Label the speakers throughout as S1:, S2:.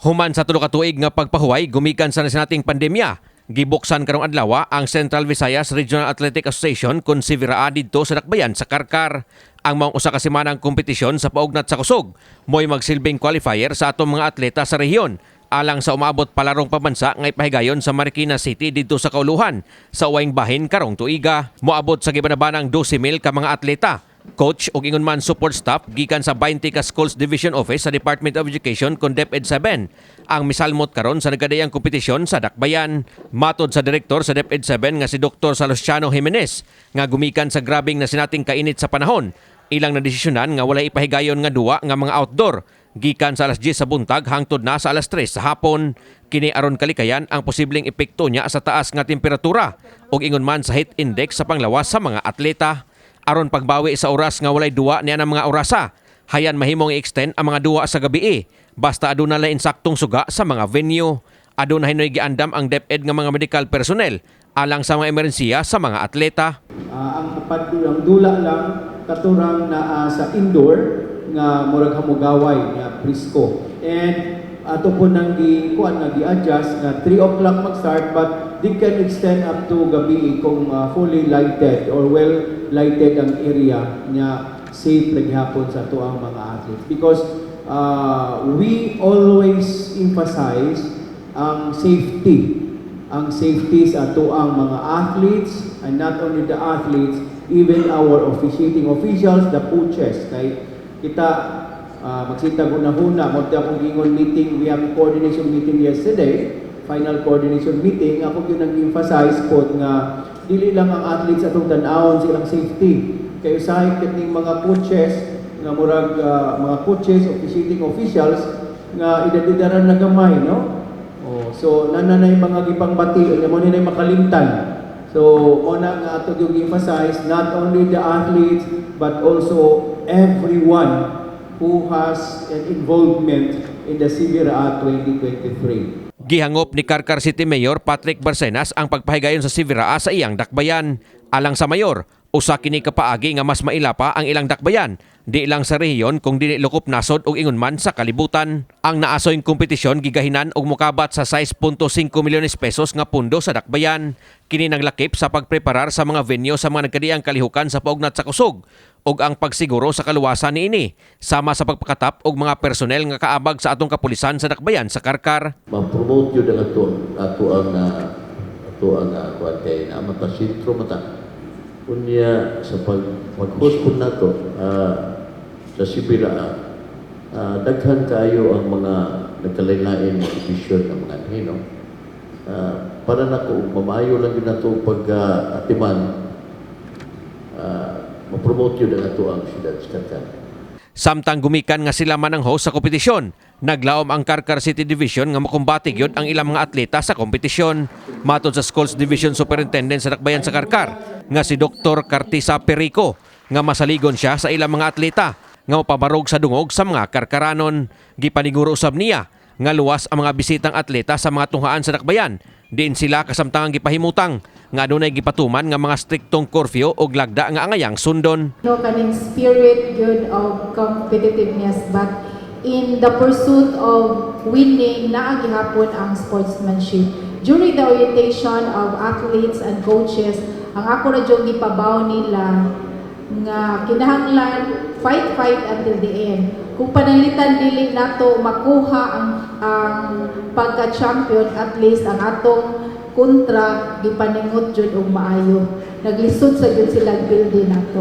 S1: Human sa 3 ka tuig nga pagpahuway gumikan sa nasinating pandemya, gibuksan karong adlaw ang Central Visayas Regional Athletic Association kon CVIRAA didto sa Dakbayan sa Carcar. Ang maong 1 ka semanang kompetisyon sa paugnat sa kusog mo'y magsilbing qualifier sa atong mga atleta sa rehiyon alang sa umaabot palarong pambansa nga ipahigayon sa Marikina City didto sa kauluhan sa uwayng bahin karong tuiga. Moabot sa gibanabanang 12,000 ka mga atleta, coach ug ingon man support staff gikan sa 20 ka Schools Division Office sa Department of Education kon DepEd 7 ang misalmot karon sa nagkadiyang kompetisyon sa Dakbayan. Matod sa direktor sa DepEd 7 nga si Dr. Salustiano Jimenez, nga gumikan sa grabing nasinating kainit sa panahon, ilang nadesisyonan nga walay ipahigayon nga duwa nga mga outdoor gikan sa alas 10 sa buntag hangtod na sa alas 3 sa hapon. Kini aron kalikayan ang posibleng epekto niya sa taas nga temperatura ug ingon man sa heat index sa panglawas sa mga atleta. Aron pagbawi sa oras nga walay duwa niya ng mga orasa, hayan mahimong i-extend ang mga duwa sa gabi, basta aduna lang insaktong suga sa mga venue. Aduna hinoy giandam ang DepEd nga mga medical personnel alang sa mga emerhensiya sa mga atleta.
S2: Ang dula lang katurang naa sa indoor nga murag hamugaway nga presko. And ato po nang gi kuan nga gi-adjust nga 3 o'clock mag-start, but they can extend up to gabi kung fully lighted or well lighted ang area nya, safe lagi hapon sa ato ang mga athletes, because we always emphasize ang safety sa ato ang mga athletes, and not only the athletes, even our officiating officials, the coaches, kay kita magsintag una-una mo akong gingon meeting. We have coordination meeting yesterday, final coordination meeting. Ako gyud nang emphasize pod nga dili lang ang athletes atong tan-awon silang safety, kay usahay kining mga coaches nga murag mga coaches, officiating officials nga edad-edaran na gamay, no? Oh, so nananay mga gipangbati nya mo ni makalimtan. So mo na nga ato yung emphasize, not only the athletes but also everyone who has an involvement in the CVIRAA 2023.
S1: Gihangop ni Carcar City Mayor Patrick Barcenas ang pagpahigayon sa CVIRAA sa iyang dakbayan. Alang sa mayor, usa kini ka paagi nga mas maila pa ang ilang dakbayan, di lang sa rehiyon kung dili lokop nasod ug ingon man sa kalibutan. Ang naasoyng kompetisyon gigahinan og mokabat sa 6.5 milyones pesos nga pundo sa dakbayan. Kini naglakip sa pagpreparar sa mga venue sa mga nagkadiang kalihukan sa paugnat sa kusog ug ang pagsiguro sa kaluwasan niini sama sa pagpakatap og mga personnel nga kaabag sa atong kapulisan sa dakbayan sa Carcar.
S3: Ma-promote yun ang ato ang kuan kay naa man ta, sentro man ta. Unya sa pag mag-host pud nato sa CVIRAA, daghan kayo ang mga nagkalain-lain mga division ng mga anhi, no? Para nako, mamayo lang yun nato pag atiman, ma-promote yun ang ato ang siyudad sa Carcar.
S1: Samtang gumikan nga sila man ang host sa kompetisyon, naglaom ang Carcar City Division nga makumbati gyud ang ilang mga atleta sa kompetisyon. Matod sa Schools Division Superintendent sa Dakbayan sa Carcar nga si Dr. Cartisa Perico, nga masaligon siya sa ilang mga atleta nga mapabarog sa dungog sa mga Karkaranon. Gipaniguro usab niya nga luwas ang mga bisitang atleta sa mga tunghaan sa Dakbayan. Diin sila kasamtangang gipahimutang nga adunay gipatuman nga mga striktong curfew o lagda nga angayang sundon.
S4: No, kaning spirit gyud of competitiveness, but in the pursuit of winning, naa gihapon ang sportsmanship. During the orientation of athletes and coaches, ang ako ra gyud gipabaw nila nga kinahanglan fight, fight until the end. Kung pananglitan dili nato makuha ang pagka-champion, at least ang atong kontra gipaningot jud og maayo. Naglisod sa jud sila building nato.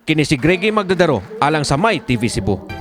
S1: Kini si Greggy Magdadaro alang sa My TV Cebu.